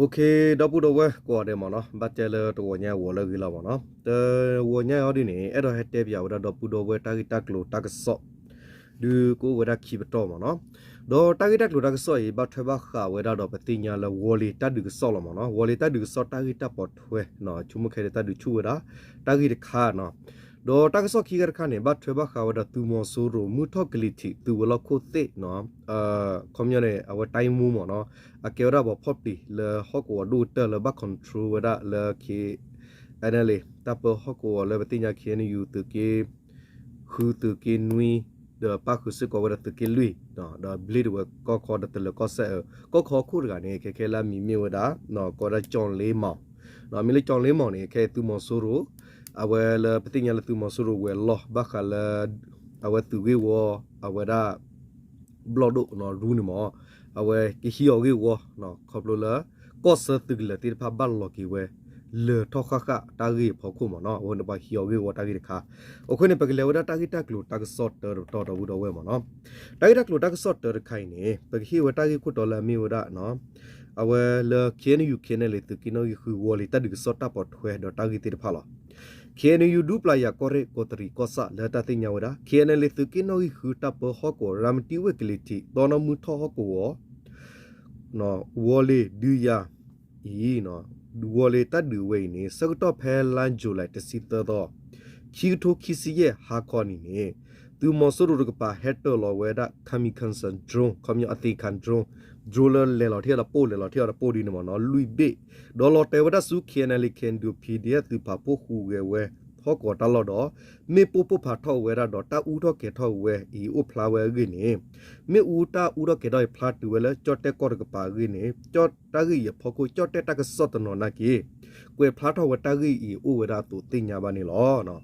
ဒီပုၢ်ဒီဝဲၢ်ကိးဂၤဒဲးမ့ၢ်နီၤ, ဘၣ်တဲလၢတဂီၤညါအဂီၤလၢအဂ့ၤလီၤမ့ၢ်နီၤ. တဂီၤညါအံၤဒ်န့ၣ် အဲၣ်ဒိးဟဲတဲပၠးဝဲဒၣ်ဒီပုၢ်ဒီဝဲၢ်တၢ်ဂ့ၢ်တၢ်ကျိၤတၢ်ကစီၣ် ဒုးကအိၣ်ဝဲဒၣ်ခံပတီၢ်မ့ၢ်နီၤ. ဒီးတၢ်ဂ့ၢ်တၢ်ကျိၤတၢ်ကစီၣ်အံၤ ဘၣ်ထွဲဘၣ်ဃးဝဲဒၣ်ဒီးပသ့ၣ်ညါလၢဝီၤလ့ၤတၢ်ဒုးကစီၣ်လီၤမ့ၢ်နီၤ. ဝီၤလ့ၤတၢ်ဒုးကစီၣ်တၢ်ဂ့ၢ်တၢ်ပိာ်ထွဲ ဆိကမိၣ်ခဲအံၤတၢ်ဒုးဆူၣ်ဝဲဒၣ် တၢ်ဂ့ၢ်တခါနီၤ. ဒီးတၢ်ကစီၣ်ခံခါတခါန့ၣ် ဘၣ်ထွဲဘၣ်ဃးဝဲဒၣ်သုးမီၤစိရိၤ မုၢ်ထီၣ်ကလံၤထံး သုးဝဲၤလီၢ်ခိၣ်သ့ၣ်နီၤ, ခီပညီန့ၣ် အဝဲတိုင်းမှူးမ့ၢ်နီၤ, အကဲဝဲဒၣ်ပှၤဖီၣ်ပျံၤလၢဟီၣ်ကဝီၤဒိၣ်ကတၢၢ်လၢဘၣ် control ဝဲဒၣ်လၢ KNLA တၢ်ပၢဟီၣ်ကဝီၤလၢပသ့ၣ်ညါ KNU သုးက့ဃု သုးက့နွံ ဒီးပၣ်ဃုာ်စ့ၢ်ကီးဝဲဒၣ်သုးက့လွံၢ် ဒီးဘျ့ဒဝဲၢ်ကီၢ်ခီဒီးတလၢၤကီၢ်စဲၣ်အၢ ကီၢ်ခီခိၣ်တဂၤန့ၣ် ခဲခဲလၢအမံၤမ့ၢ်ဝဲဒၣ် ကိးဝဲဒၣ်ကၠီၣ်လ့မီၢ်, မ့ၢ်လၢကၠီၣ်လ့မီၢ်န့ၣ် ခဲအံၤသုးမီၤစိရိၤ အဝဲလၢပသ့ၣ်ညါလၢသုးမီၤစိရိၤဝဲၤလီၢ် ဘၣ်ဃးလၢ အဝဲသုးဂ့ၢ်ဝီ အဝဲဒၣ် ဘျီၣ်ဒိၣ်နီၤ ရူန့ၣ်မ့ၢ် အဝဲကဟံးအီၤဂ့ၢ်ဝီ ခီဖျိလၢ ကီၢ်ဆၢသုးကလၢၤသ့ၣ်တဖၣ်ဘၣ်လီၤက့ၤဝဲ လၢထီၣ်ဃၣ်ဃၣ်တၢ်ဂ့ၢ်အဖီခိၣ်မ့ၢ်နီၤ, အဝဲန့ၣ်ပှၤဟံးအီၤဂ့ၢ်ဝီတၢ်ဂ့ၢ်တခါ. အဃိန့ၣ် ပကလဲၤဝဲဒၣ်တၢ်ဂ့ၢ်တၢ်ကျိၤတၢ်ကစီၣ်တၢတပတီၢ်ဒီပုၢ်ဒီဝဲၢ်မ့ၢ်နီၤ. တၢ်ဂ့ၢ်တၢ်ကျိၤတၢ်ကစီၣ်တၢတခါအံၤန့ၣ် ပကဟ့ၣ်ဝဲတၢ်ဂ့ၢ်ခိၣ်တီလၢအမ့ၢ်ဝဲဒၣ် အဝဲလၢ KNU KNLA သုးက့နီၣ်ဂံၢ်ဃု ဝီၤလ့ၤတၢ်ဒုးကစီၣ်တၢ်ပိာ်ထွဲဒီးတၢ်ဂ့ၢ်သ့ၣ်တဖၣ်လီၤ. KNU ဒူပျၢ်ယၤကီၢ်ရ့ၣ် ကီးတရံးကီၢ်ဆၣ် လၢတၢ်သ့ၣ်ညါဝဲဒၣ် KNLA သုးက့နီၣ်ဂံၢ်ဃု တၢ်ပၢဟီၣ်ကဝီၤ ရၤမတံဝ့ၢ်ကလံၤထံး တီနီၣ်မုၢ်ထီၣ်ဟီၣ်ကဝီၤ ဝီၤလ့ၤဒုးယၤအံၤ ဝီၤလ့ၤတၢ်ဒုးဝဲအံၤန့ၣ် ဆၢကတီၢ်ဖဲလါယူၤလံ တဆံသၢသီ ခံကထိခံဆံယဲၢ်ဟါခီအနံၤန့ၣ် သုးမီၤစိရိၤတကပၤ ဟဲတၢၢ်လီၤဝဲဒၣ် kamikaze drone ခီပညီအသ့ၣ်ခၣ် drone, drone လၢလဲၤလီၤထံၣ်အီၤတပိၢ် လဲၤလီၤထံၣ်အီၤတပိၢ်ဒ်န့ၣ်မ့ၢ်နီၤ လွံၢ်ဘ့ၣ်, ဒီးလီၤတဲာ်ဝဲဒၣ်ဆူ KNLA KNDO PDF သုးပာ်ဖှိၣ်ဃုာ်ဂဲၤဝဲ ဟီၣ်ကဝီၤတၢ်လီၢ်ဒီး မ့ၣ်ပိၢ်ပိၢ်ဖးထီၣ်ဝဲဒၣ်ဒီး တၢ်အူထီၣ်ကဲၤထီၣ်ဝဲအံၤ အိၣ်ဖျါဝဲအဂ့ၢ်န့ၣ် မ့ၣ်အူတၢ်အူထီၣ်ကဲၤထီၣ်အံၤ ဖျါတုၤဝဲလၢ ကၠီၣ်တဲၣ်ကီၢ်တကပၤအဂ့ၢ်န့ၣ် တၢ်ဂ့ၢ်အံၤအဖီခိၣ် ကၠီၣ်တဲၣ်တၢ်ကစီၣ်တနီၤနာ်က့ ကွဲးဖျါထီၣ်ဝဲတၢ်ဂ့ၢ်အံၤအိၣ်ဝဲဒၣ်အသိးသ့ၣ်ညါဘၣ်န့ၣ်လီၤ.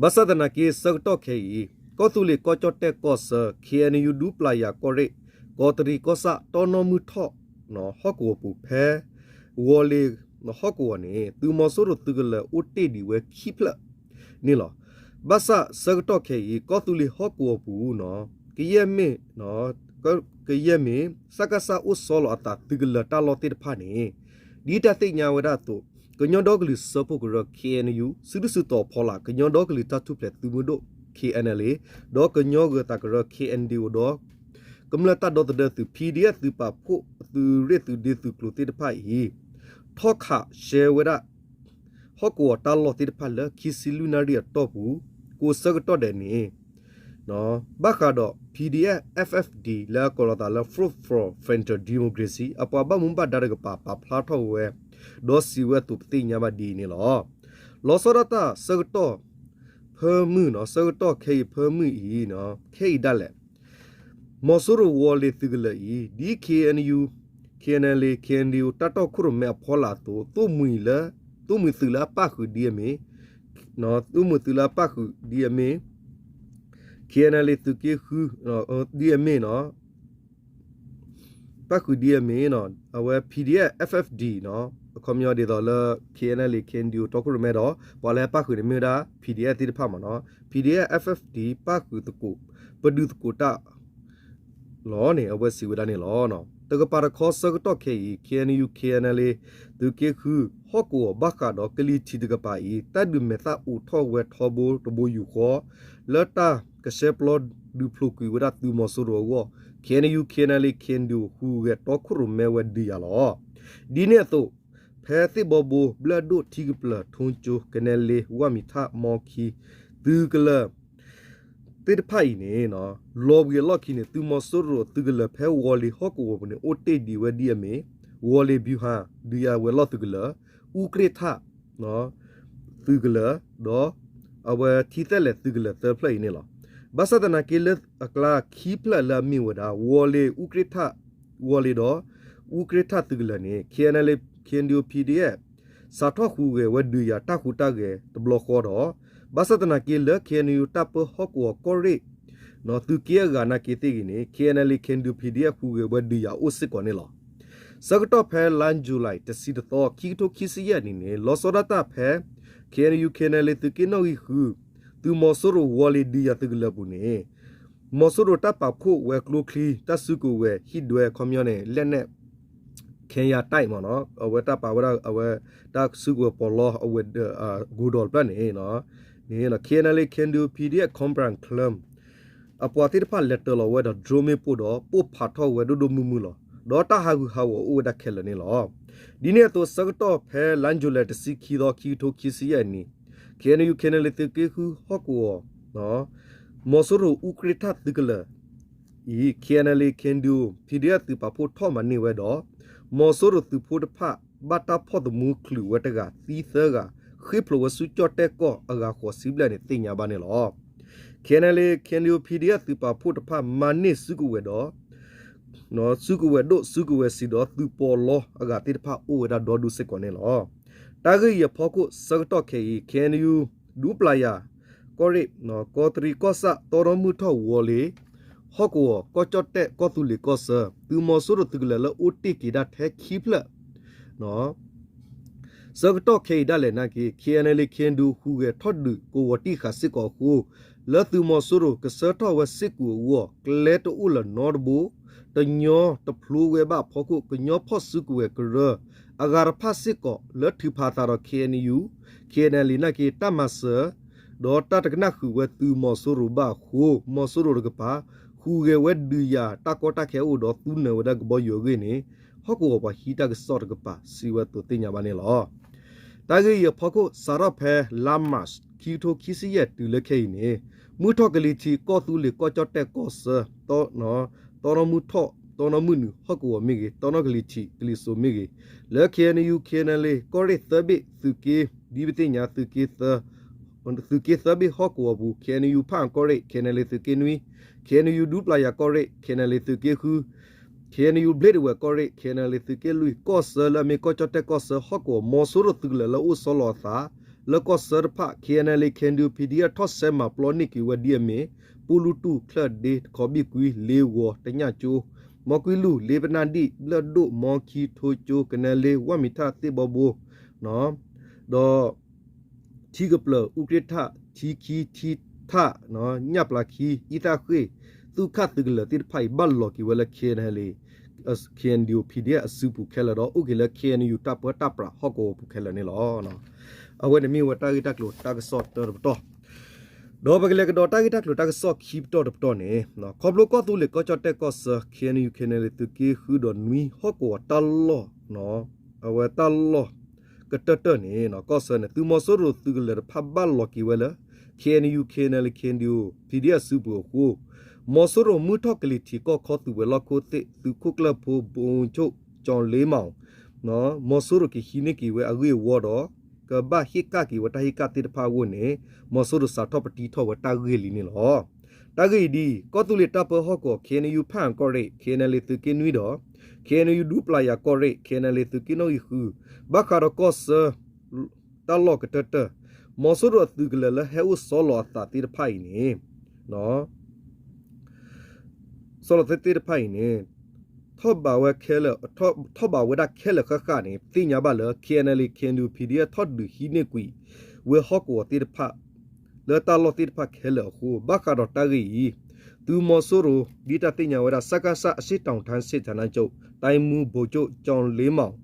ဘၣ်ဆၣ်သနာ်က့ ဆၢကတီၢ်ခဲအံၤ ကီၢ်သူလ့ၤကီၢ်ကၠီၣ်တဲၣ်ကီၢ်ဆၢ KNU ဒူပျၢ်ယၤကီၢ်ရ့ၣ် ကီးတရံးကီၢ်ဆၣ် တီနီၣ်မုၢ်ထီၣ် ဟီၣ်ကဝီၤပူၤဖဲ ဝီၤလ့ၤဟီၣ်ကဝီၤန့ၣ် သုးမီၤစိရိၤသုးကလၢၤအိၣ်တ့ၢ်ဒံးဝဲခံဖျၢၣ်န့ၣ်လီၤ. ဘၣ်ဆၣ်ဆၢကတီၢ်ခဲအံၤ ကီၢ်သူလ့ၤဟီၣ်ကဝီၤပူၤ ကယဲၢ်မ့ၢ် ကယဲၢ်မ့ၢ် စကစ အိၣ်ဆီလီၤအသးသုးကလၢၤတၢ်လီၢ်သ့ၣ်တဖၣ်န့ၣ် ဒ်တၢ်သ့ၣ်ညါဝဲဒၣ်အသိး ကညီဒီကလုာ်စၢဖှိၣ်ကရၢ KNU စုဒုၣ်စုတီၤဖီလာ် ကညီဒီကလုာ်တၢ်ထူၣ်ဖျဲးသုးမုၢ်ဒိၣ် KNLA ဒီးကညီဂၢၤသးကရၢ KNDO ဒီး ကမျၢၢ်တၢ်ဒီသဒၢသုး PDF သုးပာ်ဖှိၣ် သုးရ့ၣ်သုးဒ့သုးကျိၤသ့ၣ်တဖၣ်အံၤ ထီၣ်ခးရှဲဝဲဒၣ် ဟီၣ်ကဝီၤတၢ်လီၢ်သ့ၣ်တဖၣ်လၢခံဆံလွံၢ်နၣ်ရံၣ်အတီၢ်ပူၤ ကိးဆၢကတီၢ်ဒဲးန့ၣ် ဘၣ်ဃးဒီး PDF FFD လၢအကိးလီၤသးလၢ Front for Federal Democracy အပှၤဘၣ်မူဘၣ်ဒါတကပၤ ပာ်ဖျါထီၣ်ဝဲ ဒီးစံးဝဲအသိးပသ့ၣ်ညါဘၣ်ဒ်အံၤန့ၣ်လီၤ. လီၤဆီဒၣ်တၢ်ဆၢကတီၢ် ဖၢမုၢ်နီၤ ဆၢကတီၢ်ခဲအံၤဖၢမုၢ်အံၤ ခဲအံၤဒၣ်လဲာ် မီၤစိရိၤဝီၤလ့ၤသုးကလၢၤအံၤ ဒ် KNU, KNLA, KNDO တၢ်တီခိၣ်ရိၣ်မဲအဖီလာ်အသိး သိၣ်မှံၤလၢ သိၣ်မှံၤသုးလၢအပၣ်ဃုာ်ဒ်အမ့ၢ် သိၣ်မှံၤသုးလၢအပၣ်ဃုာ်ဒ်အမ့ၢ် KNLA သုးက့ဃု ဒ်အမ့ၢ်နီၤ ပၣ်ဃုာ်ဒ်အမ့ၢ်နီၤ အဝဲ PDF FFD နီၤ အခီပညီဒ်သိးလၢ KNLA KNDO တီခိၣ်ရိၣ်မဲဒီး ပှၤလၢဟဲပၣ်ဃုာ်န့ၣ်မ့ၢ်ဝဲဒၣ် PDF သ့ၣ်တဖၣ်မ့ၢ်နီၤ PDF FFD ပၣ်ဃုာ်သကိး ပဒုးသကိးတၢ် လီၤန့ၣ် အဝဲစံးဝဲဒၣ်န့ၣ်လီၤ. တကပၤတခီဆၢကတီၢ်ခဲအံၤ KNU KNLA သုးက့ဃု ဟီၣ်ကဝီၤဘၣ်ဃးဒီးကလံၤထံးတကပၤအံၤ တၢ်ဒုးမဲာ်သၣ်အိးထီၣ်ဝဲထီဘိတဘိယူၢ်ဃီ လၢတၢ်ကဆှဲပျီဒုးဖျိးကွံာ်ဝဲဒၣ်သုးမီၤစိရိၤအဂီၢ် KNU KNLA KNDO ဟူးဂဲၤတီခိၣ်ရိၣ်မဲဝဲဒုးယၤလီၤ. ဒ်န့ၣ်အသိး ဖဲသ့ၣ်ဘီဘိ ဘျၢၣ်ဒိၣ် ထံကပျၢၤ ထိကၠိ ကနဲလ့ ဝၣ်မံၤထၣ် မီခံ သုးကလၢၤ သ့ၣ်တဖၣ်အံၤန့ၣ် လီၤဘှံးအလီၢ်ခံန့ၣ် သုးမီၤစိရိၤသုးကလၢၤဖဲဝီၤလ့ၤဟီၣ်ကဝီၤပူၤန့ၣ် အိၣ်တ့ၢ်ဒံးဝဲဒ်အမ့ၢ် ဝီၤလ့ၤဘျူၤဟၣ် ဒုးယၤဝဲၤလီၢ်သုးကလၢၤ, အူကြ့ၣ်ထၣ် သုးကလၢၤ ဒီး အဝဲထံသဲလဲၣ်သုးကလၢၤသၢဖျၢၣ်အံၤန့ၣ်လီၤ. ဘၣ်ဆၣ်သနာ်က့လၢအကျါခံဖျၢၣ်လၢအမ့ၢ်ဝဲဒၣ် ဝီၤလ့ၤအူကြ့ၣ်ထၣ် ဝီၤလ့ၤဒီး အူကြ့ၣ်ထၣ်သုးကလၢၤန့ၣ် KNLA KNDO PDF စးထီၣ်ဟူးဂဲၤဝဲဒုးယၤတၢ်ဟူးတၢ်ဂဲၤတဘျီဃီဒီး ဘၣ်ဆၣ်သနာ်က့လၢ KNU တၢ်ပၢဟီၣ်ကဝီၤကီၢ်ရ့ၣ် သုးက့အဂၤနာ်က့သ့ၣ်ဂ့ၤန့ၣ် KNLA KNDO PDF ဟူးဂဲၤဝဲဒုးယၤအိၣ်စ့ၢ်ကီးန့ၣ်လီၤ. ဆၢကတီၢ်ဖဲလါယူၤလံ တဆံတသီ ခံကထိခံဆံယဲၢ်နံၣ်န့ၣ် လီၤဆီဒၣ်တၢ်ဖဲ KNU KNLA သုးက့နီၣ်ဂံၢ်ဃု သုးမီၤစိရိၤဝီၤလ့ၤဒုးယၤသုးကလၢၤပူၤန့ၣ် မီၤစိရိၤတၢ်ပာ်ဖှိၣ်ဝဲကျိချံ တၢ်စုကဝဲၤဟံၣ်ဒွဲ ခီပညီန့ၣ် လက်နက် ခဲယၤတၢ်မ့ၢ်နီၤ အဝဲတၢ်ပာ်ဝဲဒၣ် အဝဲတၢ်စုကဝဲၤပီးလီအဝဲ ဂိၤဒီးတဖျၢၣ်န့ၣ် KNLA Khendu PDF Command Club အပှၤသ့ၣ်တဖၣ်လဲၤတၢၤလီၤဝဲဒီး drone မ့ၣ်ပိၢ်ဒီး ပိၢ်ဖးထီၣ်ဝဲဒိၣ်ဒိၣ်မုၢ်မုၢ်လီၤ. ဒီးတၢ်ဟးဂူာ်ဟးဂီၤအိၣ်ဝဲဒၣ်ခဲလၢာ်န့ၣ်လီၤ. ဒ်န့ၣ်အသိး ဆၢကတီၢ်ဖဲလါယူၤလံ တဆံခံသီ ခံကထိခံဆံယဲၢ်နံၣ် KNU KNLA သုးက့ဃုဟီၣ်ကဝီၤ မီၤစိရိၤအူကြ့ၣ်ထၣ်သုးကလၢၤ အံၤ KNLA Khendu PDF သုးပာ်ဖှိၣ်ထီၣ်မၤန့ၢ်ဝဲဒီး မီၤစိရိၤသုးဖိတဖၣ် ဘၣ်တၢ်ဖီၣ်သမူချုးဝဲတဂၤ သံသၢဂၤ ဃ့ၢ်ဖျိးဝဲဆူကၠီၣ်တဲၣ်ကီၢ်အဂၤဃိးဆံဘျဲၣ်န့ၣ် သ့ၣ်ညါဘၣ်န့ၣ်လီၤ. KNLA Khendu PDF သုးပာ်ဖှိၣ်တဖၣ်မၤန့ၢ်စုကဝဲၤဒီး စုကဝဲၤဒိၣ်စုကဝဲၤဆံးဒီးသုးပီးလီအဂၤသ့ၣ်တဖၣ်အိၣ်ဝဲဒၣ်ဒီဒူၣ်စ့ၢ်ကီးန့ၣ်လီၤ. တၢ်ဂ့ၢ်အံၤအဖီခိၣ် ဆၢကတီၢ်ခဲအံၤ KNU ဒူပျၤယၤ ကီၢ်ရ့ၣ် ကီၢ်တရံးကီၢ်ဆၣ် တီနီၢ်မုၢ်ထီၣ်ဝီၤလ့ၤ ဟီၣ်ကဝီၤ ကီၢ်ကၠီၣ်တဲၣ် ကီၢ်သူလ့ၤကီၢ်ဆၢ သုးမီၤစိရိၤသုးကလၢၤလၢအိၣ်တ့ၢ်က့ၤဒၣ်ထဲခံဖျၢၣ် ဆၢကတီၢ်ခဲအံၤဒၣ်လဲာ်နာ်က့ KNLA Khendu ဟူးဂဲၤထီၣ်ဒုးကဝီၤတံၢ်ဃာ်စ့ၢ်ကီးအဃိ လၢသုးမီၤစိရိၤကဆှၢထီၣ်ဝဲစ့ၢ်ကီးအဂီၢ် ကျဲတအိၣ်လၢၤနီတဘိ တညီတဖျိဝဲဘၣ်အဖီခိၣ် ကညီဖီၣ်စုကဝဲၤကရၢ အဂၤတဖၣ်စ့ၢ်ကီး လၢထုးဖးအသးဒီး KNU KNLA နာ်က့ တၢ်မၤစၢၤ ဒီးတၢ်တကနၣ်ဃုာ်ဝဲသုးမီၤစိရိၤဘၣ်အဃိ မီၤစိရိၤတကပၤ ဟူးဂဲၤဝဲဒုးယၤတၢ်ကီတၢ်ခဲအိၣ်ဒီးသူနၢၤဝဲဒၣ်ကဘီယူၤအဂ့ၢ်န့ၣ် ဟီၣ်ကဝီၤပှၤဟံးတၢ်ကစီၣ်တကပၤ စံးဝဲအသိးသ့ၣ်ညါဘၣ်န့ၣ်လီၤ. တၢ်ဂ့ၢ်အံၤအဖီခိၣ် စးထီၣ်ဖဲလါမၢ်ၡး ခံကထိခံဆံယဲၢ်တုၤလၢခဲအံၤန့ၣ် မုၢ်ထီၣ်ကလံၤထံး ကီၢ်သူလ့ၤကီၢ်ကၠီၣ်တဲၣ်ကီၢ်ဆၢ တီနီၢ်မုၢ်ထီၣ် တီနီၢ်မုၢ်နုာ် ဟီၣ်ကဝီၤမ့ၢ်ဂ့ၤ တီနီၢ်ကလံၤထံး ကလံၤစိးမ့ၢ်ဂ့ၤ လၢ KNU KNLA ကီၢ်ရ့ၣ်သၢဘ့ၣ်သုးက့ ဒ်ပသ့ၣ်ညါ သုးက့သၢဘ့ၣ်ဟီၣ်ကဝီၤပူၤ KNU ဖၣ်အၣ်ကီၢ်ရ့ၣ် KNLA သုးက့နွံ KNU ဒူပျၤယၤကီၢ်ရ့ၣ် KNLA သုးက့ဃု KNU ဘျ့းဒဝဲၢ်ကီၢ်ရ့ၣ် KNLA သုးက့လွံၢ် ကီၢ်ဆၢလၢအမ့ၢ်ကီၢ်ကၠီၣ်တဲၣ်ကီၢ်ဆၢဟီၣ်ကဝီၤ မီၤစိရိၤသုးကလၢၤလၢအိၣ်ဆီလီၤအသး လၢကီၢ်ဆၢတဖၣ် KNLA Khendu PDF ထီၣ်ဆဲးမၤပျီန့ၢ်က့ၤဝဲဒ်အမ့ၢ် ပူလူတူၢ် ချၢၣ်ဒ့ တခီဘံၣ်ကွံ လ့ဂီၤ တညၣ်ကၠိ မီကွံလူၢ် လ့ပနၢ်ဒံၣ် ဘျၢၣ်ဒိၣ် မီခံ ထိကၠိ ကနဲလ့ ဝၣ်မံၤထၣ် သ့ၣ်ဘီဘိ ဒီး ထံကပျၢၤ အူကြ့ၣ်ထၣ် ထံခံ ထံထၣ် ညၣ်ပျၢၤခံ အံသၣ်ဃ့ၢ် သူၣ်ခၣ်သုးကလၢၤသ့ၣ်တဖၣ်အံၤ ဘၣ်လီၤက့ၤဝဲလၢ KNLA KNDO PDF အစုပူၤခဲလၢာ်ဒီး အိၣ်က့ၤလၢ KNU တၢ်ပၢတၢ်ပြးဟီၣ်ကဝီၤပူၤခဲလၢာ်န့ၣ်လီၤ. အဝဲန့ၣ်မ့ၢ်ဝဲတၢ်ဂ့ၢ်တၢ်ကျိၤတၢ်ကစီၣ်တၢတပတီၢ် ဒီးပကလဲၤကဒီးတၢ်ဂ့ၢ်တၢ်ကျိၤတၢ်ကစီၣ်ခံပတီၢ်တပတီၢ်န့ၣ် ခီဖျိကီၢ်သူလ့ၤကီၢ်ကၠီၣ်တဲၣ်ကီၢ်ဆၢ KNU KNLA သုးက့ဃုဒီးနွံဟီၣ်ကဝီၤတၢ်လီၢ် အဝဲတၢ်လီၢ်ကတၢၢ်တၢၢ်န့ၣ် ကီၢ်ဆၢန့ၣ် သုးမီၤစိရိၤသုးကလၢၤတဖၣ်ဘၣ်လီၤက့ၤဝဲလၢ KNU KNLA KNDO PDF အစုပူၤအဃိ မီၤစိရိၤမုၢ်ထီၣ်ကလံၤထံးကီၢ်ခီသုးဝဲၤလီၢ်ခိၣ်သ့ၣ် သုးခိၣ်ကျၢၢ်ဖိ ဗိုလ်ချုပ် ကျော်လင်းမောင် မီၤစိရိၤကဟံးန့ၢ်က့ၤဝဲအဂ့ၢ်အဝီဒီး ကဘၣ်ဟ့ၣ်ကၣ်က့ၤဝဲတၢ်ဟ့ၣ်ကၣ်သ့ၣ်တဖၣ်အဂီၢ်န့ၣ် မီၤစိရိၤစးထီၣ်ပတံထီၣ်ဝဲတၢ်ဂ့ၢ်လံန့ၣ်လီၤ. တၢ်ဂ့ၢ်အံၤဒ်အံၤ ကီၢ်သူလ့ၤတၢ်ပၢဟီၣ်ကဝီၤ KNU ဖၣ်အၣ်ကီၢ်ရ့ၣ် KNLA သုးက့နွံဒီး KNU ဒူပျၤယၤကီၢ်ရ့ၣ် KNLA သုးက့နီၣ်ဂံၢ်ဃု ဘၣ်ဃးဒီးကီၢ်ဆၢ တၢ်လီၢ်ကတၢၢ်တၢၢ် မီၤစိရိၤအသုးကလၢၤလၢဟဲအိၣ်ဆီလီၤအသးသ့ၣ်တဖၣ်အံၤန့ၣ် ဆီလီၤသ့ၣ်တဖၣ်အံၤန့ၣ် ထီၣ်ဘးဝဲခဲလၢာ် ထီၣ်ဘးဝဲဒၣ်ခဲလၢာ်ဃၣ်ဃၣ်န့ၣ် သ့ၣ်ညါဘၣ်လၢ KNLA KNDO PDF ထီၣ်ဒုးဟံးန့ၢ်ကွံာ်ဝဲဟီၣ်ကဝီၤသ့ၣ်တဖၣ် လၢတၢ်လီၢ်သ့ၣ်တဖၣ်ခဲလၢာ်အဃိ ဘၣ်ဃးဒီးတၢ်ဂ့ၢ်အံၤ သုးမီၤစိရိၤ ဒ်တၢ်သ့ၣ်ညါဝဲဒၣ် စကစ အရှေ့တောင်တိုင်းစစ်ဌာနချုပ် တိုင်းမှူးဗိုလ်ချုပ် ကျော်လင်းမောင်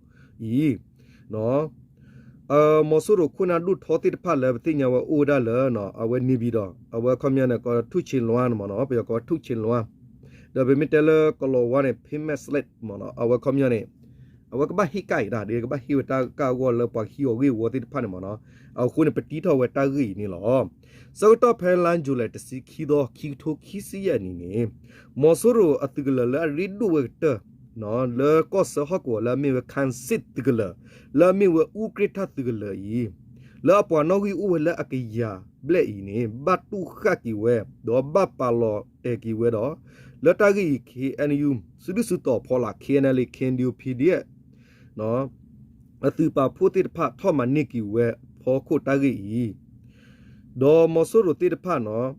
အံၤ မီၤစိရိၤခိၣ်နၢ်ဒိၣ်ထီသ့ၣ်တဖၣ်လၢပသ့ၣ်ညါဝဲအိၣ်ဝဲဒၣ်လၢ အဝဲန့ၣ်ပၠံၤဒီး အဝဲခီပညီန့ၣ် ကီး ထူၣ်ချ့လွါ မ့ၢ်နီၤ ပယီၤကိးဝဲ ထူၣ်ချ့လွါ ဒီးပမ့ၢ်တဲလၢကလီၤဝါန့ၣ် ဖ့မဲၣ်စလ့း မ့ၢ်နီၤ အဝဲခီပညီန့ၣ် အဝဲကဘၣ်ဟ့ၣ်ကၣ်အံၤတၢ် ဒီးကဘၣ်ဟ့ၣ်ဝဲတၢ်ကၣ်အဂီၢ်လၢပှၤကဟံးအီၤဂ့ၢ်ဝီသ့ၣ်တဖၣ်န့ၣ်မ့ၢ်နီၤ အဃိန့ၣ် ပတံထီၣ်ဝဲတၢ်ဂ့ၢ်အံၤန့ၣ်လီၤ. ဆၢကတီၢ်ဖဲလါယူၤလံ တဆံခံသီ ခံကထိခံဆံယဲၢ်နံၣ်န့ၣ် မီၤစိရိၤအသုးကလၢၤလၢအရ့ဒိၣ်ဝဲကတၢၢ် လၢကီၢ်ဆၢဟီၣ်ကဝီၤလၢအမ့ၢ်ဝဲ ခၣ်စ့ၣ်သုးကလၢၤ လၢအမ့ၢ်ဝဲအူကြ့ၣ်ထၣ်သုးကလၢၤအံၤ လၢအပှၤနီၣ်ဂံၢ်အိၣ်ဝဲလၢအကယၤဘျဲၣ်အံၤန့ၣ် ဘၣ်တူၢ်ဃၣ်က့ၤဝဲ ဒီးဘၣ်ပာ်လီၤတဲာ်က့ၤဝဲဒီး လၢတၢ်ဂ့ၢ်အံၤ KNU စုဒုၣ်စုတီၤဖီလာ် KNLA KNDO PDF အသုးပာ်ဖှိၣ်သ့ၣ်တဖၣ်ထီၣ်မၤန့ၢ်က့ၤဝဲအဖီခိၣ်တၢ်ဂ့ၢ်အံၤ ဒီးမီၤစိရိၤသ့ၣ်တဖၣ်န့ၣ်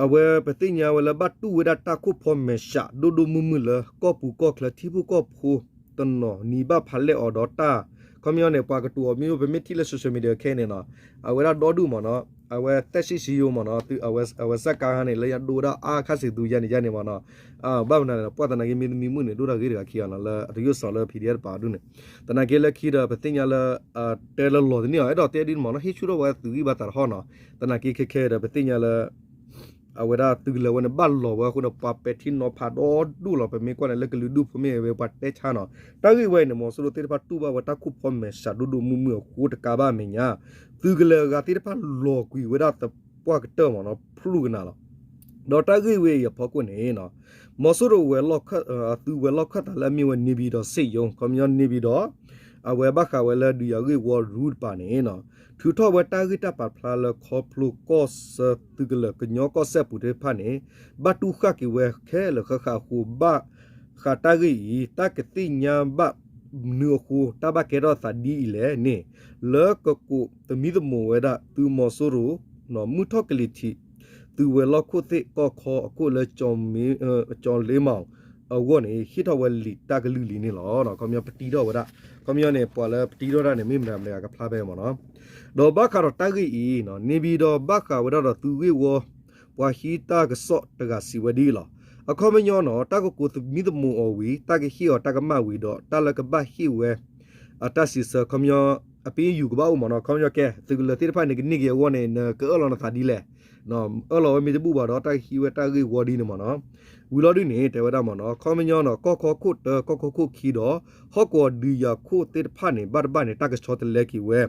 အဝဲပသ့ၣ်ညါဝဲလၢဘၣ်တူၢ်ဝဲဒၣ်တၢ်ခိၣ်ဖီမဲာ်ဆှးဒိၣ်ဒိၣ်မုၢ်မုၢ်လၢကီၢ်ပူၤကီၢ်ချၢထံဖိကီၢ်ဖိတနီၤနံၤဘၣ်ဖးလဲၢ်အီၤဒီးတၢ် ခီပညီန့ၣ် ပှၤကတိၤအီၤမ့ၢ်ပမ့ၢ်ထံၣ်လၢ social media ခဲအံၤန့ၣ်နီၤ အဝဲဒၣ်ဒီဒူၣ်မ့ၢ်နီၤ အဝဲသဲးစံၣ်စံယိမ့ၢ်နီၤ, အဝဲစၢ်ကါန့ၣ် လၢယဒိဝဲဒၣ်အါခါစံးသူယါန့ၣ်ယါန့ၣ်မ့ၢ်နီၤ, ဘၣ်မနုၤလဲၣ် ပှၤသနာ်က့မ့တမံမုၣ်န့ၣ် ဒိၣ်တၢ်ဂ့ၢ်တဂၤခံဂၤနီၤ လၢအတယိၣ်စီၤလၢ PDF တပၤဒူၣ်န့ၣ်, သနာ်က့လၢခံဒီး ပသ့ၣ်ညါလၢ တဲလၢလီၤတန့ၢ်အီၤ အဲၣ်ဒိးတဲဒ်န့ၣ်မ့ၢ်နီၤ, ဟ့ၣ်ဆူၣ်ထီၣ်ဝဲသုးဂံၢ်ဘါသးတဟီၣ်နီၤ, သနာ်က့ခဲခဲဒီး ပသ့ၣ်ညါလၢ အဝဲဒၣ်သုးကလၢၤဝဲန့ၣ် ဘၣ်လီၤဝဲအဃိဒီး ပှၤပဲာ်ထံနီၤဖးဒီဒူၣ်လီၤ. ပမ့ၢ်ကွၢ်န့ၣ် လၢကလုာ်ဒူၣ်ဖိမ့ၢ်ဝဲပှၤတဲဆါနီၤ, တၢ်ဂ့ၢ်ဝဲအံၤန့ၣ် မီၤစိရိၤသ့ၣ်တဖၣ်တူၢ်ဘၣ်ဝဲတၢ်ခိၣ်ဖီမဲာ်ဆှးဒိၣ်ဒိၣ်မုၢ်မုၢ်အဃိတကးဘၣ်အမဲာ်ညါ, သုးကလၢၤအဂၤသ့ၣ်တဖၣ်လီၤကွံာ်ဝဲဒၣ်သပှၢ်ကတၢၢ်မ့ၢ်နီၤ ဖျိကနၤလီၤ. ဒီးတၢ်ဂ့ၢ်ဝဲအံၤအဖီခိၣ်န့ၣ် မီၤစိရိၤဝဲၤလီၢ်ခၢၣ် သုးဝဲၤလီၢ်ခၢၣ်သးလၢအမ့ၢ်ဝဲ နေပြည်တော် စစ်ရုံး ခီပညီန့ၣ် နေပြည်တော် အဝဲဘၣ်ဃးဝဲလၢဒုးယၤဂ့ၢ်ဝီရူတပၤန့ၣ် ထုးထီၣ်ဝဲတၢ်ဂ့ၢ်တၢ်ပာ်ဖျါလၢခီဖျိကီၢ်ဆၢသုးကလၢၤကညီကီၢ်စဲၣ်ပူၤသ့ၣ်တဖၣ်န့ၣ် ဘၣ်တူၢ်ဃၣ်က့ၤဝဲခဲလၢာ်ဃၣ်ဃၣ်အဃိ ဘၣ်ဃးတၢ်ဂ့ၢ်အံၤ တၢ်ကသ့ၣ်ညါဘၣ်မနုၤအဃိ တၢ်ဘၣ်ကဲထီၣ်သးဒ်အံၤလဲၣ်န့ၣ် လၢကကိးသမံသမိးဝဲဒၣ်သုးမီၤစိရိၤ မုၢ်ထီၣ်ကလံၤထံး သုးဝဲၤလီၢ်ခိၣ်သ့ၣ်ကီၢ်ခီအခိၣ်လၢ ကၠီၤလ့မီၣ် အဂီၢ်န့ၣ် ဟ့ၣ်ထီၣ်ဝဲလံာ်တၢ်ကလုၢ်လံန့ၣ်လီၤ. ခီပညီပတံထီၣ်ဝဲဒၣ် ခီပညီန့ၣ် ပှၤလၢပတံထီၣ်တၢ်န့ၣ် မ့ၢ်မတၤမတၤကဖျါဖဲမ့ၢ်နီၤ. ဒီးဘၣ်ဃးဒီးတၢ်ဂ့ၢ်အံၤ နေပြည်တော် ဘၣ်ဃးဝဲဒၣ်ဒီးသုးဂ့ၢ်ဝီ ပှၤဟံးတၢ်ကစီၣ်တဂၤစံးဝဲဒ်အံၤလီၤ. အခီပညီနီၤ တၢ်ကကိးသမံသမိးအီၤဝံၤ တၢ်ကဟ့ၣ်အီၤတၢ်ကမၣ်ဝံၤဒီး တၢ်လၢကဘၣ်ဟ့ၣ်ဝဲ အတၢ်စံးဆၢ ခီပညီ အပ့ယူၤကဘၣ်အိၣ်မ့ၢ်နီၤ. ခီပညီကဲ သုးကလၢၤသ့ၣ်တဖၣ်န့ၣ် ကန့ၢ်က့ၤအဂီၢ်န့ၣ် နကအၢၣ်လီၤနသးဒ်လဲၣ်. အၢၣ်လီၤဝဲမ့ၢ်တဘူၣ်ဘၣ်ဒီး တၢ်ကဟံးဝဲတၢ်ဂ့ၢ်ဝီဒ်န့ၣ်မ့ၢ်နီၤ. ဝံၤလီၤဒ်န့ၣ် တဲဝဲဒၣ်မ့ၢ်နီၤ ခီပညီနီၤ ကီၢ်ခီခိၣ်တၢ ကီၢ်ခီခိၣ်ခံဒီး ဟီၣ်ကဝီၤဒုးယၤခိၣ်သ့ၣ်တဖၣ်န့ၣ် ဘၣ်တဘၣ်န့ၣ် တၢ်ကဆီတလဲက့ၤဝဲ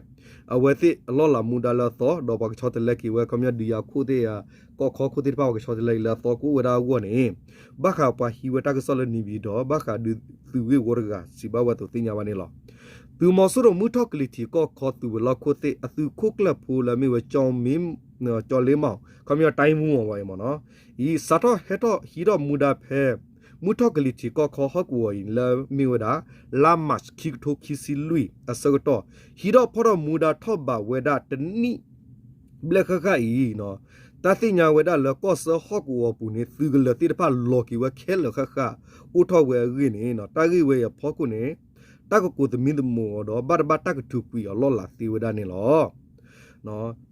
အဝဲသ့ၣ်အလီၢ်လၤမူဒါလၢအသီ ဒီးပှၤကဆီတလဲက့ၤဝဲ ခီပညီဒုးယၤခိၣ်သ့ၣ် ကီၢ်ခီခိၣ်သ့ၣ်တဖၣ် ပှၤကဆီတလဲက့ၤလၢအသီကအိၣ်ဝဲဒၣ်အဂီၢ်န့ၣ် ဘၣ်ဃးပှၤဟံးဝဲတၢ်ကစီၣ်လၢ နေပြည်တော် ဘၣ်ဃးဒုးသုးဂ့ၢ်ဝီတဂၤ စံးဘၣ်ဝဲအသိးသ့ၣ်ညါဘၣ်န့ၣ်လီၤ. သုးမီၤစိရိၤမုၢ်ထီၣ်ကလံၤထံးကီၢ်ခီသုးဝဲၤလီၢ်ခိၣ်သ့ၣ် အသုးခိၣ်ကျၢၢ်ဖိလၢအမ့ၢ်ဝဲ ကၠီၤလ့မီၣ် ခီပညီ တိုင်းမှူး အဝဲအံၤမ့ၢ်နီၤ အံၤ စးထီၣ်ဟဲထီၣ်ဟံးထီၣ်မူဒါဖဲ မုၢ်ထီၣ်ကလံၤထံးကီၢ်ခီဟီၣ်ကဝီၤအံၤလၢမ့ၢ်ဝဲဒၣ် လါမး ခံကထိခံဆံလွံၢ် အဆၢကတီၢ် ဟံးထီၣ်ဖီၣ်ထီၣ်မူဒါထီၣ်ဘးဝဲဒၣ်တနံၣ် ဘျဲၣ်ဃၣ်ဃၣ်အံၤ တၢ်သ့ၣ်ညါဝဲဒၣ်လၢကီၢ်ဆၢဟီၣ်ကဝီၤပူၤန့ၣ် သုးကလၢၤသ့ၣ်တဖၣ်လီၤက့ၤဝဲခဲလၢာ်ဃၣ်ဃၣ် အိၣ်ထီၣ်ဝဲအဂ့ၢ်န့ၣ် တၢ်ဂ့ၢ်ဝဲအံၤအဖီခိၣ်န့ၣ် တၢ်ကကိးသမံသမိးအီၤဒီး ဘၣ်တဘၣ်တၢ်ကထုးကွံာ်အီၤလီၢ်လၤသ့ဝဲဒၣ်န့ၣ်လီၤ.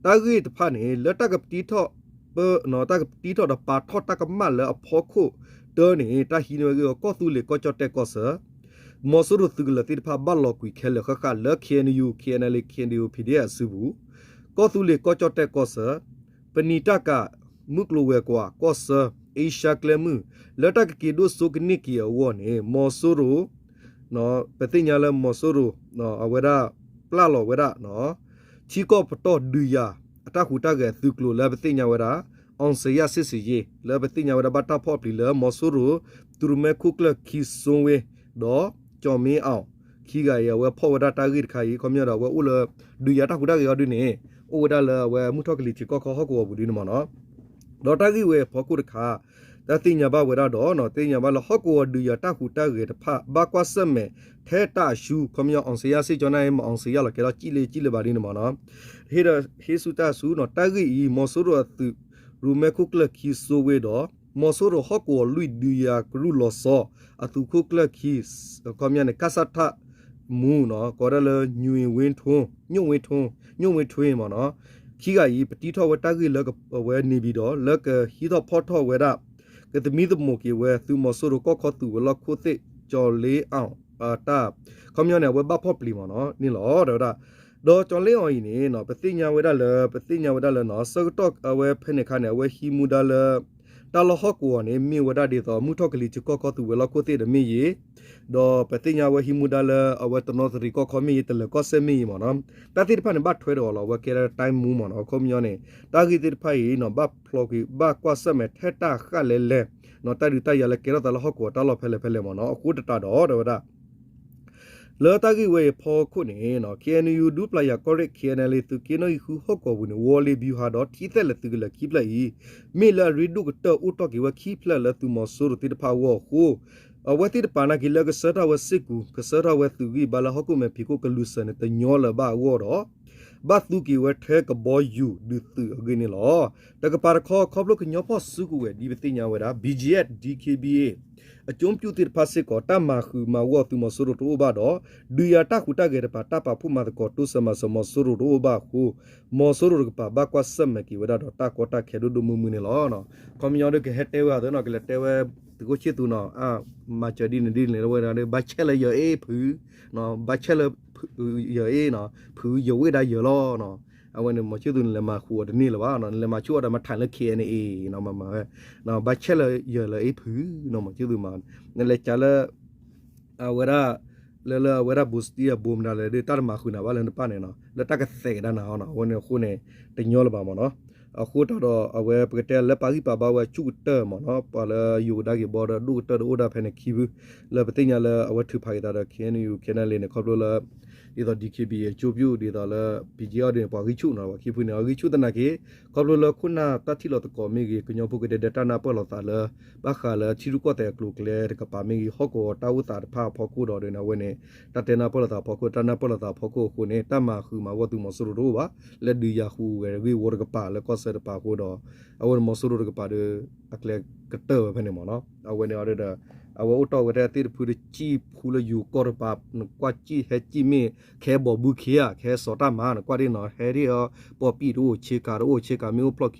တၢ်ဂ့ၢ်တဖၣ်န့ၣ် လၢတၢ်ကပတံထီၣ် တၢ်ကပတံထီၣ်ဒီးပာ်ထီၣ်တၢ်ကမၣ်လၢအဖီခိၣ်တၢန့ၣ် တၢ်ဟံးန့ၢ်ဝဲအဂ့ၢ်အီၤ ကီၢ်သူလ့ၤကီၢ်ကၠီၣ်တဲၣ်ကီၢ်ဆၢ မီၤစိရိၤသုးကလၢၤသ့ၣ်တဖၣ်ဘၣ်လီၤကွံာ်ခဲလၢာ်ဃၣ်ဃၣ်လၢ KNU KNLA KNDO PDF အစုပူၤ ကီၢ်သူလ့ၤကီၢ်ကၠီၣ်တဲၣ်ကီၢ်ဆၢ ပနံာ်တၢ်ကၤ မုၢ်ကျိၤဝဲၤကွာ်ကီၢ်ဆၢ အ့ရှါကျဲမုၢ် လၢတၢ်ကက့ၤဒိၣ်စိကန့ၢ်က့ၤအဂီၢ်န့ၣ် မီၤစိရိၤ ပသ့ၣ်ညါလၢမီၤစိရိၤ အဝဲဒၣ် ပျၢ်လီၤဝဲဒၣ် ထံကီၢ်ပတီၢ်ဒုးယၤ အတၢ်ဟူးတၢ်ဂဲၤသုးကျိၤလၢပသ့ၣ်ညါဝဲဒၣ် အောင်ဇေယျစစ်ဆင်ရေး လၢပသ့ၣ်ညါဝဲဒၣ်ဘၣ်တၢ်ဖီၣ်ပျံၤလၢမီၤစိရိၤ သုးရူမဲခိၣ်ကျၢၢ်ခံ စိုးဝင်း ဒီး ကျော်မင်းအောင် ခံဂၤအံၤ အဝဲဖီၣ်ဝဲဒၣ်တၢ်ဂ့ၢ်တခါအံၤ ခီပညီဒီးအဝဲအိၣ်လၢ ဒုးယၤတၢ်ဟူးတၢ်ဂဲၤအီၤဒ်န့ၣ် အိၣ်ဝဲဒၣ်လၢအဝဲမုၢ်ထီၣ်ကလံၤထံးကီၢ်ခီဟီၣ်ကဝီၤပူၤဒ်န့ၣ်မ့ၢ်နီၤ ဒီးတၢ်ဂ့ၢ်ဝဲအဖီခိၣ်တခါ တၢ်သ့ၣ်ညါဘၣ်ဝဲဒၣ်ဒီး သ့ၣ်ညါဘၣ်လၢဟီၣ်ကဝီၤဒုးယၤတၢ်ဟူးတၢ်ဂဲၤတဖၣ် ဘၣ်ကွၢ်ဆၢၣ်မဲာ်ထဲတၢ်အရှုံး ခီပညီ အောင်ဇေယျစစ်ကြောင်းန့ၣ် မ့ၢ် အောင်ဇေယျလီၤ ကဲထီၣ်ကၠံၣ်လ့ကၠံၣ်လ့ဘၣ်ဒ်န့ၣ်မ့ၢ်နီၤ ဟ့ၣ်ဆူၣ်တၢ်ဆူနီၤ တၢ်ဂ့ၢ်အံၤ မီၤစိရိၤအသုး ရူမဲခိၣ်ကျၢၢ်ခံ စိုးဝင်း ဒီး မီၤစိရိၤဟီၣ်ကဝီၤလွံၢ်ဒုးယၤကရူၢ်လီၤဆီ အသုးခိၣ်ကျၢၢ်ခံ ခီပညီန့ၣ် ကစထ မူနီၤ ကိးဝဲဒၣ်လၢ ညိုဝ့ထွန်း ညိုဝ့ထွန်း ညိုဝ့ထွန်း မ့ၢ်နီၤ ခံဂၤအံၤ ပတံထီၣ်ဝဲတၢ်ဂ့ၢ်လၢအဝဲ နေပြည်တော် လၢကဟံးထီၣ်ဖီၣ်ထီၣ်ဝဲဒၣ် ကသမံသမိးက့ၤဝဲ သုးမီၤစိရိၤကီၢ်ခီသုးဝဲၤလီၢ်ခိၣ်သ့ၣ် ကၠီၤလ့အီၤ တၢ် ခီပညီန့ၣ် အဝဲဘၣ်ဖီၣ်ပျံၤမ့ၢ်နီၤ န့ၣ်လီၤ တဲဝဲဒၣ် ဒီးကၠီၤလ့အီၤအံၤန့ၣ် ပသ့ၣ်ညါဝဲဒၣ်လၢ ပသ့ၣ်ညါဝဲဒၣ်လၢနီၤ ဆၢကတီၢ်အဝဲဖဲန့ၣ်အခါန့ၣ် အဝဲဟံးမူဒါလၢ တၢ်လီၢ်ဟီၣ်ကဝီၤန့ၣ် မ့ၢ်ဝဲဒၣ်ဒ်သိး မုၢ်ထီၣ်ကလံၤထံးကီၢ်ခီသုးဝဲၤလီၢ်ခိၣ်သ့ၣ်ဒီးမ့ၢ်ယ့ၤ ဒီးပသ့ၣ်ညါဝဲဟံးမူဒါလၢအဝဲတနီသရံၣ်ကီၢ်ခီမ့ၢ်ယ့ၤ တလၢၤကီၢ်စဲၣ်မ့ၢ်ယ့ၤမ့ၢ်နီၤ တၢ်သ့ၣ်တဖၣ်န့ၣ် ဘၣ်ထွဲဒီးအီၤလီၤ အဝဲကဲဒၣ်တၢ်မူမ့ၢ်နီၤ အခီပညီန့ၣ် တၢ်ဂ့ၢ်သ့ၣ်တဖၣ်အံၤနီၤ ဘၣ်ဖျိးကွံာ် ဘၣ်ကွၢ်ဆၢၣ်မဲာ်ထဲတၢ်ဃၣ်လဲၣ်လဲၣ် တၢ်ဒုးတၢ်ယၤလၢကဲထီၣ်သးလၢဟီၣ်ကဝီၤတၢ်လီၢ်ဖဲလဲၣ်ဖဲလဲၣ်မ့ၢ်နီၤ အဃိသတးဒီး တဲဝဲဒၣ် လၢတၢ်ဂ့ၢ်ဝဲအံၤအဖီခိၣ်န့ၣ် KNU ဒူပျၤယၤကီၢ်ရ့ၣ် KNLA သုးက့နီၣ်ဂံၢ်ဃုဟီၣ်ကဝီၤပူၤန့ၣ် ဝီၤလ့ၤဘျူးဟးဒီး ထံသဲးလဲးသုးကလၢၤခံဖျၢၣ်အံၤ မ့ၢ်လၢအရ့ဒိၣ်ကတၢၢ်အိၣ်တီၢ်က့ၤဝဲခံဖျၢၣ်လၢသုးမီၤစိရိၤသ့ၣ်တဖၣ်အဂီၢ်အဃိ အဝဲသ့ၣ်တဖၣ်နာ်က့ၤလၢကဆှၢထီၣ်ဝဲစ့ၢ်ကီး ကဆှၢထီၣ်ဝဲသုးဂံၢ်ဘါလၢဟီၣ်ခိၣ်မဲာ်ဖံးခိၣ်ကလူၤစၢၤန့ၣ် တညီလၢၤဘၣ်အဂီၢ်ဒီး ဘၣ်သူက့ၤဝဲထဲကဘီယူၤဒုးသုးအဂ့ၢ်န့ၣ်လီၤ. တကပၤတခီ ခီဖျိကညီဖီၣ်စုကဝဲၤဒ်ပသ့ၣ်ညါဝဲဒၣ် ဘီကၠံအ့ၣ် ဒ်ခ့ဘံအ့ၣ် အကၠိပျူၢ်သ့ၣ်တဖၣ်စ့ၢ်ကီး တၢ်မၤဃုာ်မၤဂီၢ်သုးမီၤစိရိၤတအိၣ်ဘၣ်ဒီး ဒုးယၤတၢ်ဟူးတၢ်ဂဲၤတဖၣ် တၢ်ပာ်ဖှိၣ်မၤသကိးတိစၢၤမၤစၢၤမီၤစိရိၤတအိၣ်ဘၣ်အဃိ မီၤစိရိၤတကပၤ ဘၣ်ကွၢ်ဆၢၣ်မဲာ်က့ၤဝဲဒၣ်ဒီးတၢ်ကီတၢ်ခဲဒိၣ်ဒိၣ်မုၢ်မုၢ်န့ၣ်လီၤ. ခီပညီဒီးကဟဲတဲဝဲအသိးနီၤ ကလဲၤတဲဝဲ သုးခိၣ်ဆံၣ်သူနီၤ မၤစၢၤဒ်န့ၣ်ဒ်န့ၣ်ဝဲဒၣ် ဘၣ်ဆဲးလၢယဲအ့ၣ်ဖုး ဘၣ်ဆဲးလၢ ယဲအ့ၣ်နီၤ ဖုးယဝ့ၢ်ဒၣ်ယဲလီၤ. အဝဲန့ၣ် မီၤဆံၣ်သူန့ၣ် လဲၤမၤဃုာ်အီၤတန့ၢ်လၢၤဘၣ်နီၤ နလဲၤမၤဆူၣ်အီၤဒီးမၤထၢ်လၢ ခ့ၣ်အဲၣ်ၣ်အ့ၣ် နီၤ မၤမၤဝဲ ဘၣ်ဆဲးလၢယဲလၢအ့ၣ်ဖုးနီၤ မီၤဆံၣ်သူမၤ နလဲၤကးလၢ အဝဲဒၣ် လၢလၢအဝဲဒၣ်ဘိးစတံအဘိမတၤလဲၣ်ဒီး တၢ်တမၤဃုာ်နၤဘၣ်လၢနပၢ်န့ၣ်နီၤ လၢတၢ်ကသဲးကဒါနၤအီၤနီၤ အဝဲန့ၣ်အဃိန့ၣ် တညီလၢၤဘၣ်မ့ၢ်နီၤ. အဃိတၢ်ဒီး အဝဲပကတဲလၢပာ်ဂံၢ်ပာ်ဘါဝဲဆူၣ်ကတၢၢ်မ့ၢ်နီၤ ပှၤလၢယိၤကဒါက့ၤဘီဒီးဒိၣ်ကတၢၢ်ဒီးအိၣ်ဒၣ်ဖဲန့ၣ်ခံဖု လၢပသ့ၣ်ညါလၢအဝဲထုးဖးက့ၤသးဒီး ခ့ၣ်အဲၣ်ယူၣ် ခ့ၣ်အဲၣ်လ့န့ၣ် ခီဖျိလၢ ဒ်သိး ဒ်ခ့ဘံအကၠိပျူၢ် ဒ်သိးလၢ ဘီကၠံအ့ၣ်န့ၣ် ပှၤဂံၢ်ဆူၣ်နီၤ ပှၤခံဖုန့ၣ် အဂံၢ်ဆူၣ်သနာ်က့ ခီဖျိလၢခိၣ်နၢ်တၢ်ထံၣ်လိာ်သကိးမ့ၢ်ဂ့ၤ ကညီဖိကဒဲဒဲတၢ်နၢ်ပၢၢ်လိာ်သးလၢ ဘၣ်ဃးလၢထံရူၢ်ကီၢ်သဲးအကျိၤအကျဲတကပၤမ့ၢ်ဂ့ၤ ဟီၣ်ကဝီၤတၢ်အိၣ်သးတဖၣ်အဖီခိၣ်ဒီးန့ၣ် အဝဲန့ၣ် တၢ်တဲနၢ်ပၢၢ်လိာ်သးအဖီခိၣ် တၢ်နၢ်ပၢၢ်လိာ်သးအဖီခိၣ်အဃိန့ၣ် တၢ်မၤဃုာ်မၤဂီၢ်သုးမီၤစိရိၤတအိၣ်ဘၣ် လၢဒုးယၤဟူးဂဲၤဂ့ၢ်ဝီတကပၤလၢကီၢ်စဲၣ်တပၤအဃိဒီး အဝဲန့ၣ်မီၤစိရိၤတကပၤဒီး အကျဲကတၢၢ်ဝဲဖဲန့ၣ်မ့ၢ်နီၤ အဝဲန့ၣ်ဒီး အဝဲအိၣ်တီၢ်ဝဲထဲသ့ၣ်တဖုတစံၣ်ဖူလၢယိၤကီၢ်တကပၤ နကွၢ်စံၣ်ဟဲစံၣ်မ့ၢ် ခဲဘီဘုခ့ဧါ ခဲစီၤတၢ်မၤ နကွၢ်ဒ်နီၤ ဟဲဒ်အီၤ ပီပံၣ်တအိၣ် ဆ့ကၤတအိၣ် ဆ့ကၤမ့ၢ်အိၣ်ဖျီၣ်ခ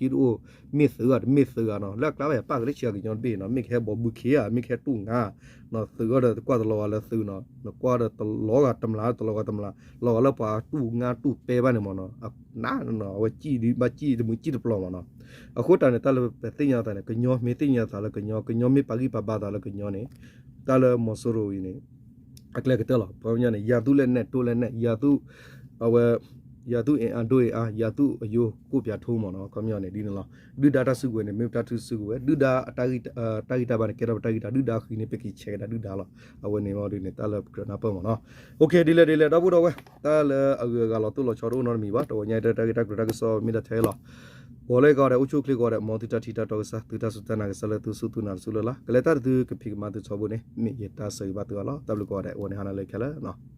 ံတအိၣ် မ့ၢ်သုးဧါ တမ့ၢ်သုးဧါနီၤ လၢအကျါဘၣ်ယပၣ်ကလၢဆ့ကၤကညီတဘ့ၣ်နီၤ မ့ၢ်ကဟဲဘီဘုခ့ဧါ မ့ၢ်ကဟဲတူၢ်ငါ နီၤ သုးအီၤဒီးတကွၢ်တလီၤဂာ်လၢသုးနီၤ နကွၢ်ဒီးတလီၤဂာ်တမျး တလီၤဂာ်တမျး လီၤဂာ်လၢပှၤတူၢ်ငါတူၢ်ပဲဘၣ်န့ၣ်မ့ၢ်နီၤ နနီၤ အဝဲစံၣ်ဒ်ဘၣ်စံၣ်တမုာ်စံၣ်တပျီၤမ့ၢ်နီၤ အဃိတၢ်န့ၣ် တၢ်လၢပသ့ၣ်ညါသးန့ၣ် ကညီမ့ၢ်သ့ၣ်ညါသးလၢကညီ ကညီမ့ၢ်ပာ်ဂံၢ်ပာ်ဘါသးလၢကညီန့ၣ် တၢ်လၢမီၤစိရိၤအံၤန့ၣ် အကျဲကတၢၢ်လီၤ ခီပညီန့ၣ် ယၤသူၣ်လဲၣ်နဲၣ်တိလဲၣ်နဲၣ် ယၤသူၣ် အဝဲ ယၤသူၣ်အ့ၣ်အါဒိၣ်အ့ၣ်အါ ယၤသူၣ်အယိာ်ကိၣ်ပၠးထိမ့ၢ်နီၤ ခီပညီန့ၣ်ဒ်န့ၣ်လီၤ ဒုၣ်ဒါတၢ်စုကဝဲၤန့ၣ် မ့ၢ်ပတၢ်စုကဝဲၤ ဒုၣ်ဒါအတၢ်ဂံၢ်တၢ်ဂံၢ်တၢ်ဒုၣ်ဒါဃံန့ၣ် ပက့ၤဆဲးကဒါဒုၣ်ဒါလီၤ အဝဲန့ၣ်မ့ၢ်ဒ်န့ၣ် တၢ်လၢပကြၢးနၢ်ပၢၢ်မ့ၢ်နီၤ ဒ်လဲၣ်ဒ်လဲၣ် ဒီပုၢ်ဒီဝဲၢ် တၢ်လၢအဂုၤအဂၤလီၤတိၢ်လီၤဆီတအိၣ်နီတမံၤဘၣ် တဝီညါတၢ်ဂ့ၢ်တၢ်ကျိၤတၢ်ကစီၣ်မ့ၢ်ဒၣ်ထဲလီၤ ဂီၤလၢဂီၤဒီး အိၣ်ဆူၣ်ချ့ဂီၤဒီး မ်သုတၢ်ထံၣ်တၢ်တီကစၢ် သုတၢ်စူၢ်တၢ်နာ်ကစၢ်လၢသုစူၢ်သုနာ်တစူၢ်လၢ်လၢ် ကလဲၤတၢ်တသုကဖံးကမၤသုထီဘိန့ၣ် မ့ၢ်ယတၢ်ဆၢဂ့ၤဘၣ်သုအီၤလီၤ တၢ်ဘျုးကိးဂၤဒဲး အိၣ်န့ၣ်ဟါနၤလၢခဲလၢာ်